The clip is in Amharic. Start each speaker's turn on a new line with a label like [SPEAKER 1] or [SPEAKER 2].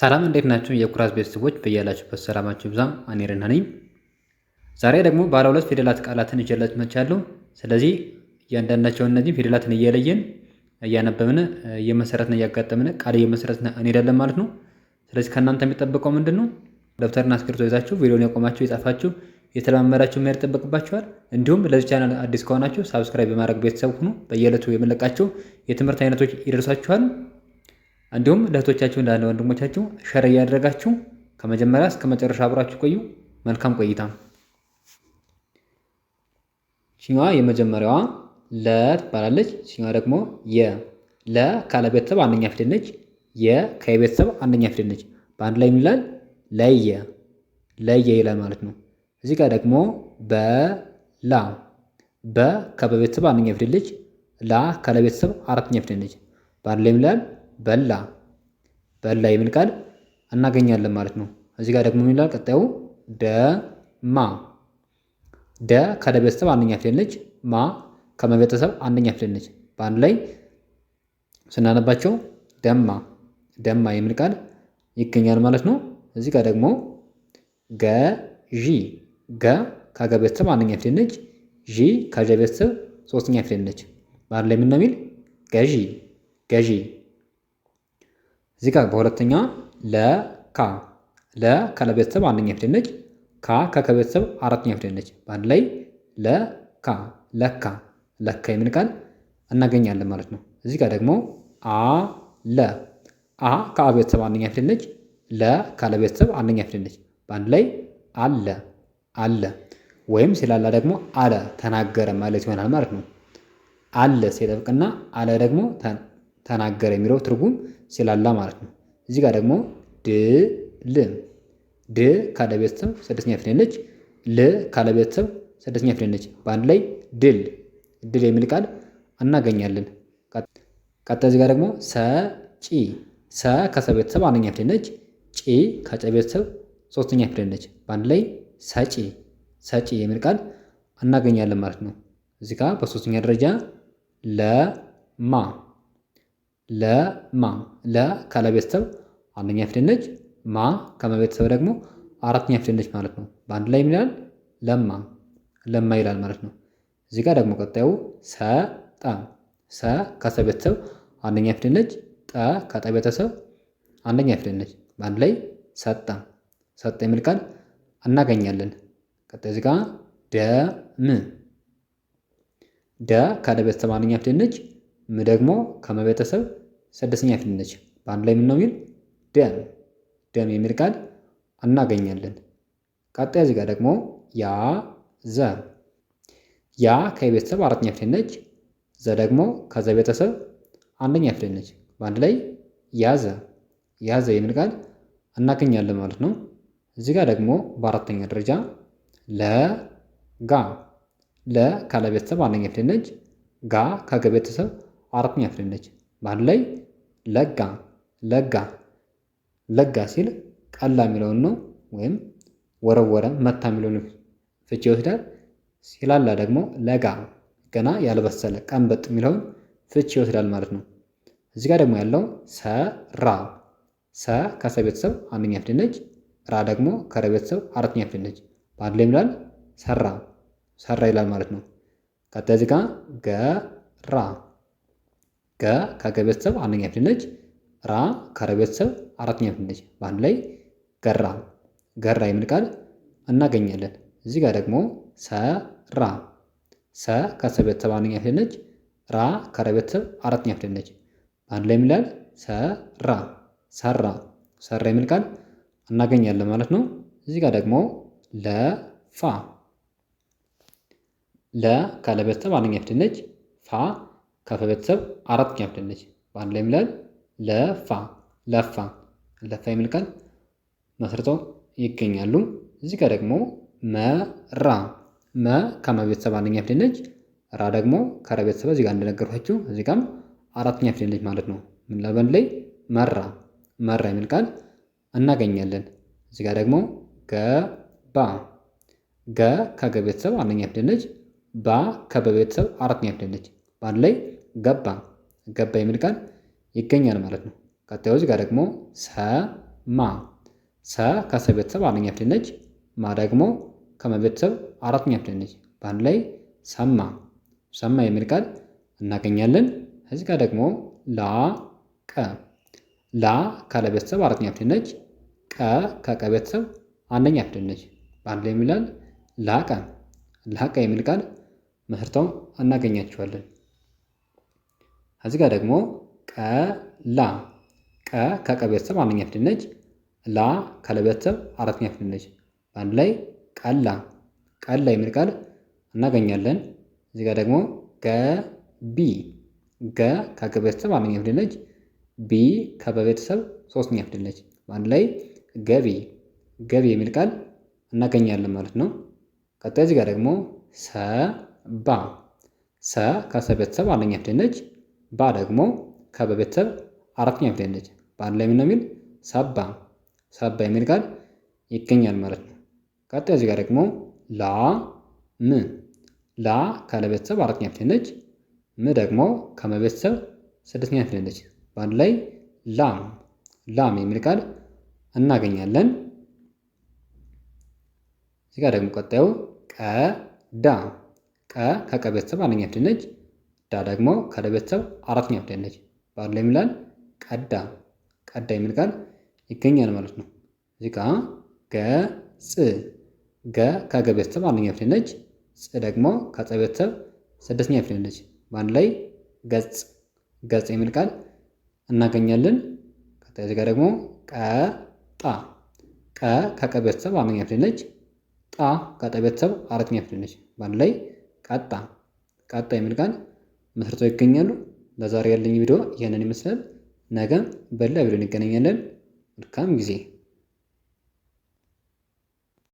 [SPEAKER 1] ሰላም እንዴት ናችሁ? የኩራዝ ቤተሰቦች በያላችሁበት ሰላማችሁ ይብዛ። እኔ ረና ነኝ። ዛሬ ደግሞ ባለ ሁለት ፊደላት ቃላትን ይዤላችሁ መጥቻለሁ። ስለዚህ እያንዳንዳቸው እነዚህ ፊደላትን እየለየን እያነበብን እየመሰረትን እያጋጠምን ቃል እየመሰረትን እንሄዳለን ማለት ነው። ስለዚህ ከእናንተ የሚጠበቀው ምንድን ነው? ደብተርና እስክሪብቶ ይዛችሁ ቪዲዮን ያቆማችሁ የጻፋችሁ የተለማመዳችሁ መሄድ ይጠበቅባችኋል። እንዲሁም ለዚህ ቻናል አዲስ ከሆናችሁ subscribe በማድረግ ቤተሰብ ሁኑ። በየዕለቱ የምለቃቸው የትምህርት አይነቶች ይደርሷችኋል። እንዲሁም ለእህቶቻችሁ እንዳለ ወንድሞቻችሁ share እያደረጋችሁ ከመጀመሪያ እስከ መጨረሻ አብራችሁ ቆዩ። መልካም ቆይታ። ቺኛዋ የመጀመሪያዋ ለ ትባላለች። ቺኛዋ ደግሞ የ። ለ ካለ ቤተሰብ አንደኛ ፊደል ነች። የ ከቤተሰብ አንደኛ ፊደል ነች። በአንድ ላይ ምን ይላል? ለየ ለየ ይላል ማለት ነው። እዚህ ጋር ደግሞ በላ በ ከበቤተሰብ አንደኛ ፊደል ነች። ላ ካለቤተሰብ አራተኛ ፊደል ነች። በአንድ ላይ ምን ይላል? በላ በላ የሚል ቃል እናገኛለን ማለት ነው። እዚህ ጋር ደግሞ ምን ይላል? ቀጣዩ ደማ ደ ከደ ቤተሰብ አንደኛ ፊደል ነች። ማ ከመቤተሰብ አንደኛ ፊደል ነች። በአንድ ላይ ስናነባቸው ደማ ደማ የሚል ቃል ይገኛል ማለት ነው። እዚህ ጋር ደግሞ ገዢ ገ ከገ ቤተሰብ አንደኛ ፊደል ነች። ዢ ከዠ ቤተሰብ ሶስተኛ ፊደል ነች። በአንድ ላይ ምን ነው የሚል? ገዢ ገዢ። እዚህ ጋር በሁለተኛ ለካ ለ ከለ ቤተሰብ አንደኛ ፊደል ነች። ካ ከከ ቤተሰብ አራተኛ ፊደል ነች። በአንድ ላይ ለካ ለካ ለካ የሚል ቃል እናገኛለን ማለት ነው። እዚህ ጋር ደግሞ አ ለ አ ከአ ቤተሰብ አንደኛ ፊደል ነች። ለ ካለ ቤተሰብ አንደኛ ፊደል ነች። በአንድ ላይ አለ አለ ወይም ሲላላ ደግሞ አለ ተናገረ ማለት ይሆናል ማለት ነው። አለ ሲጠብቅና አለ ደግሞ ተናገረ የሚለው ትርጉም ሲላላ ማለት ነው። እዚህ ጋር ደግሞ ድል ድ ካለ ቤተሰብ ስድስተኛ ፊደል ነች። ል ካለ ቤተሰብ ስድስተኛ ፊደል ነች። በአንድ ላይ ድል ድል የሚል ቃል እናገኛለን። ቀጣይ እዚህ ጋር ደግሞ ሰጪ ሰ ከሰ ቤተሰብ አንደኛ ፊደል ነች። ጪ ከጨ ቤተሰብ ሶስተኛ ፊደል ነች። በአንድ ላይ ሰጪ ሰጪ የሚል ቃል እናገኛለን ማለት ነው። እዚህ ጋር በሶስተኛ ደረጃ ለማ ለማ ለ ካለ ቤተሰብ አንደኛ ፊደል ነች። ማ ከመቤተሰብ ደግሞ አራተኛ ፊደል ነች ማለት ነው። በአንድ ላይ ምን ይላል? ለማ ለማ ይላል ማለት ነው። እዚህ ጋር ደግሞ ቀጣዩ ሰጠ ሰ ከሰ ቤተሰብ አንደኛ ፊደል ነች። ጠ ከጠ ቤተሰብ አንደኛ ፊደል ነች። በአንድ ላይ ሰጠ ሰጠ የሚል ቃል እናገኛለን። ቀጣይ እዚህ ጋር ደም ደ ከደ ቤተሰብ አንደኛ ፊደል ነች። ም ደግሞ ከመቤተሰብ ስድስተኛ ፊደል ነች። በአንድ ላይ ምን ነው የሚል? ደም ደም የሚል ቃል እናገኛለን። ቀጣይ እዚህ ጋር ደግሞ ያ ዘ ያ ከቤተሰብ አራተኛ ፊደል ነች። ዘ ደግሞ ከዘ ቤተሰብ አንደኛ ፊደል ነች። በአንድ ላይ ያዘ ያዘ የሚል ቃል እናገኛለን ማለት ነው። እዚህ ጋር ደግሞ በአራተኛ ደረጃ ለጋ ለ ካለ ቤተሰብ አንደኛ ፊደል ነች። ጋ ከገ ቤተሰብ አራተኛ ፊደል ነች። በአንድ ላይ ለጋ ለጋ ለጋ ሲል ቀላ የሚለውን ነው ወይም ወረወረ መታ የሚለውን ፍቺ ይወስዳል። ሲላላ ደግሞ ለጋ ገና ያልበሰለ ቀንበጥ የሚለውን ፍቺ ይወስዳል ማለት ነው። እዚህ ጋር ደግሞ ያለው ሰራ ሰ ከሰ ቤተሰብ አንደኛ ፊደል ነች። ራ ደግሞ ከረ ቤተሰብ አራተኛ ፊደል ነች። በአንድ ላይ ይላል ሰራ ሰራ ይላል ማለት ነው። ቀጣይ እዚህ ጋር ገራ ገ ከገ ቤተሰብ አንደኛ ፊደል ነች። ራ ከረ ቤተሰብ አራተኛ ፊደል ነች። በአንድ ላይ ገራ ገራ የሚል ቃል እናገኛለን። እዚህ ጋር ደግሞ ሰራ ሰ ከሰ ቤተሰብ አንደኛ ፊደል ነች። ራ ከረ ቤተሰብ አራተኛ ፊደል ነች። በአንድ ላይ ይላል ሰራ ሰራ ሰራ የሚል ቃል እናገኛለን ማለት ነው። እዚህ ጋር ደግሞ ለፋ ለ ካለ ቤተሰብ አንደኛ ፊደል ነች። ፋ ከፈ ቤተሰብ አራተኛ ፊደል ነች። በአንድ ላይ ይላል ለፋ ለፋ ለፋ የሚል ቃል መስርተው ይገኛሉ። እዚህ ጋር ደግሞ መራ መ ከመ ቤተሰብ አንደኛ ፊደል ነች። ራ ደግሞ ከረ ቤተሰብ እዚህ ጋር እንደነገርኳችሁ እዚህ ጋርም አራተኛ ፊደል ነች ማለት ነው። ምን በአንድ ላይ መራ መራ የሚል ቃል እናገኛለን። እዚህ ጋር ደግሞ ገባ ገ ከገ ቤተሰብ አንደኛ ፊደል ነች። ባ ከበ ቤተሰብ አራተኛ ፊደል ነች። በአንድ ላይ ገባ ገባ የሚል ቃል ይገኛል ማለት ነው። ቀጣዩ እዚህ ጋር ደግሞ ሰማ ማ። ሰ ከሰ ቤተሰብ አንደኛ ፊደል ነች። ማ ደግሞ ከመ ቤተሰብ አራተኛ ፊደል ነች። በአንድ ላይ ሰማ። ሰማ የሚል ቃል እናገኛለን። እዚህ ጋር ደግሞ ላ ቀ። ላ ከለ ቤተሰብ አራተኛ ፊደል ነች። ቀ ከቀ ቤተሰብ አንደኛ ፊደል ነች። በአንድ ላይ የሚላል ላቀ። ላቀ የሚል ቃል መስርተው እናገኛቸዋለን። እዚህ ጋር ደግሞ ቀላ። ቀ ከቀ ቤተሰብ አንደኛ ፊደል ነች። ላ ከለ ቤተሰብ አራተኛ ፊደል ነች። በአንድ ላይ ቀላ። ቀላ የሚል ቃል እናገኛለን። እዚህ ጋር ደግሞ ገቢ። ገ ከገ ቤተሰብ አንደኛ ፊደል ነች። ቢ ከበ ቤተሰብ ሶስተኛ ፊደል ነች። በአንድ ላይ ገቢ። ገቢ የሚል ቃል እናገኛለን ማለት ነው። ቀጣይ እዚህ ጋር ደግሞ ሰባ። ሰ ከሰ ቤተሰብ አንደኛ ፊደል ነች። ባ ደግሞ ከበ ቤተሰብ አራተኛ ፊደል ነች። በአንድ ላይ ምን ነው የሚል ሰባ። ሰባ የሚል ቃል ይገኛል ማለት ነው። ቀጣይ እዚህ ጋር ደግሞ ላ ም። ላ ከለ ቤተሰብ አራተኛ ፊደል ነች። ም ደግሞ ከመ ቤተሰብ ስድስተኛ ፊደል ነች። በአንድ ላይ ላም። ላም የሚል ቃል እናገኛለን። እዚህ ጋር ደግሞ ቀጣዩ ቀዳ። ቀ ከቀ ቤተሰብ አንደኛ ፊደል ነች። ዳ ደግሞ ከደ ቤተሰብ አራተኛ ፊደል ነች። በአንድ ላይ የሚላል ቀዳ። ቀዳ የሚል ቃል ይገኛል ማለት ነው። እዚህ ጋ ገጽ። ገ ከገ ቤተሰብ አንደኛ ፊደል ነች። ጽ ደግሞ ከጸ ቤተሰብ ስድስተኛ ፊደል ነች። በአንድ ላይ ገጽ። ገጽ የሚል ቃል እናገኛለን። ቀጣይ እዚህ ጋር ደግሞ ቀጣ። ቀ ከቀ ቤተሰብ አንደኛ ፊደል ነች። ጣ ከጠ ቤተሰብ አራተኛ ፊደል ነች። በአንድ ላይ ቀጣ። ቀጣ የሚል ቃል መስርተው ይገኛሉ። ለዛሬ ያለኝ ቪዲዮ ይህንን ይመስላል። ነገ በሌላ ቪዲዮ እንገናኛለን። መልካም ጊዜ።